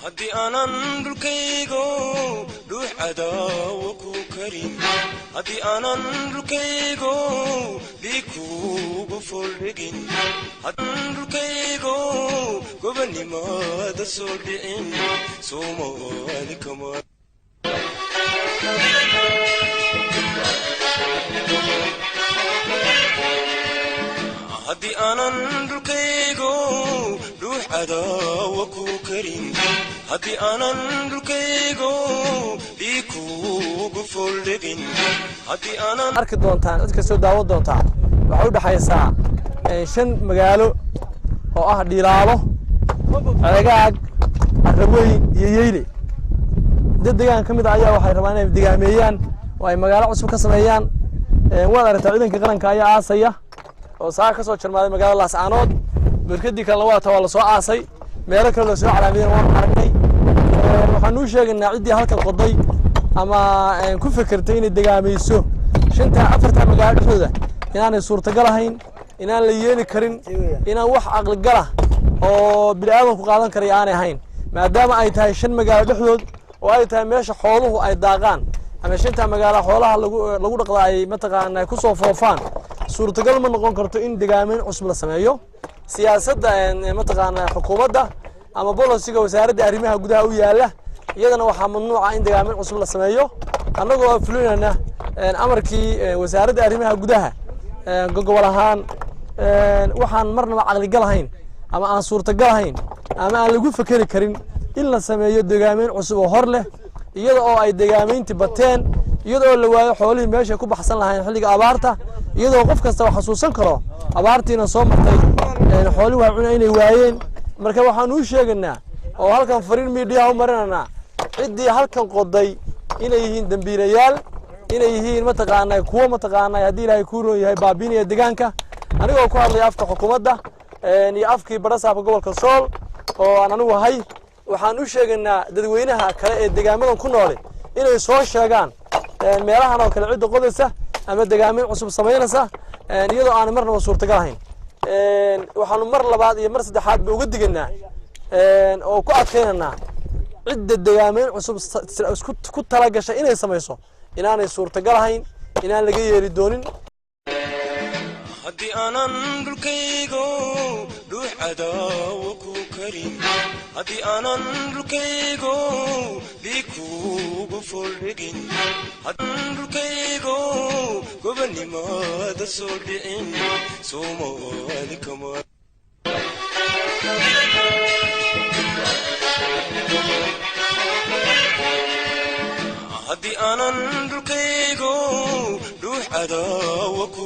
Haddii aanan dhulkaygo dhuux cadaawo ku karin, haddii aanan dhulkaygo dhiig kuugu foldhigin, dhulkaygo gobonnimada soo dhicin, Soomaali kama. Haddii aanan dhulkaygo dhuux cadaawo ku karin, haddii aanan dhulkaygo dhiig kuugu foldhigin, haddii aanan Arki doontaan, cid kastoo daawan doontaa, waxay u dhexaysaa shan magaalo oo ah Dhiilaalo, Ceegaag, Arraweyn iyo Yeyle. Dad deegaan ka mid a ayaa waxay rabaan inay degaameeyaan oo ay magaalo cusub ka sameeyaan. Waad aragtaa, ciidanka qaranka ayaa aasaya oo saa ka soo jarmaaday magaalada Laascaanood. Berkadii kalena waa ta, waa lasoo aasay, meelo kale lasoo calaamiyeen waanu aragnay. Waxaanu u sheegaynaa ciddii halkan qoday ama ku fekertay inay degaamayso shanta afarta magaalo dhexdooda inaanay suurtagal ahayn, inaan la yeeli karin, inaan wax caqligala oo bini aadamku qaadan karaya aanay ahayn, maadaama ay tahay shan magaalo dhexdood oo ay tahay meesha xooluhu ay daaqaan ama shanta magaalo xoolaha lagu dhaqda ay mataqaana kusoo foofaan. Suurtagal ma noqon karto in degaameyn cusub la sameeyo. Siyaasadda mataqaana xukuumadda ama policy-ga wasaaradda arrimaha gudaha u yaala iyadana waxaa mamnuuca in degaameyn cusub la sameeyo. Annagoo fulinayna amarkii wasaaradda arrimaha gudaha, gobol ahaan waxaan marnaba caqligal ahayn ama aan suurtagal ahayn ama aan lagu fekeri karin in la sameeyo degaameyn cusub oo hor leh, iyada oo ay degaameynti bateen, iyada oo la waayo xoolihii meeshay ku baxsan lahayn xilliga abaarta, iyadoo qof kasta oo xasuusan karo abaartiina soo martay, xoolihii waa cuna inay waayeen. Marka waxaan u sheegaynaa oo halkan fariin miidhiyaha u marinaynaa ciddii halkan qoday inay yihiin dambiilayaal, inay yihiin mataqaanaa kuwo mataqaanaa haddii Ilaahay kuu roon yahay baabiinaya deegaanka. Anigoo ku hadlaya afka xukuumadda iyo afkii barasaabka gobolka Sool oo aan anigu ahay, waxaan u sheegaynaa dadweynaha kale ee deegaamadan ku noole inay soo sheegaan meelahan oo kale cidda qodaysa ama degaamin cusub samaynaysa, iyadoo aanay marnaba suurtagal ahayn. Waxaanu mar labaad iyo mar saddexaad ba uga digaynaa oo ku adkaynaynaa cidda degaameyn cusub isku ku talagashay inay samayso inaanay suurtagal ahayn, inaan laga yeeli doonin. Haddii aanan dhulkaygo dhuux cadaawo ku karin, haddii aanan dhulkaygo dhiig kuugu foldhigin, dhulkaygo gobonnimada soo dhicin, Soomaali kama. Haddii aanan dhulkaygo dhuux cadaawo ku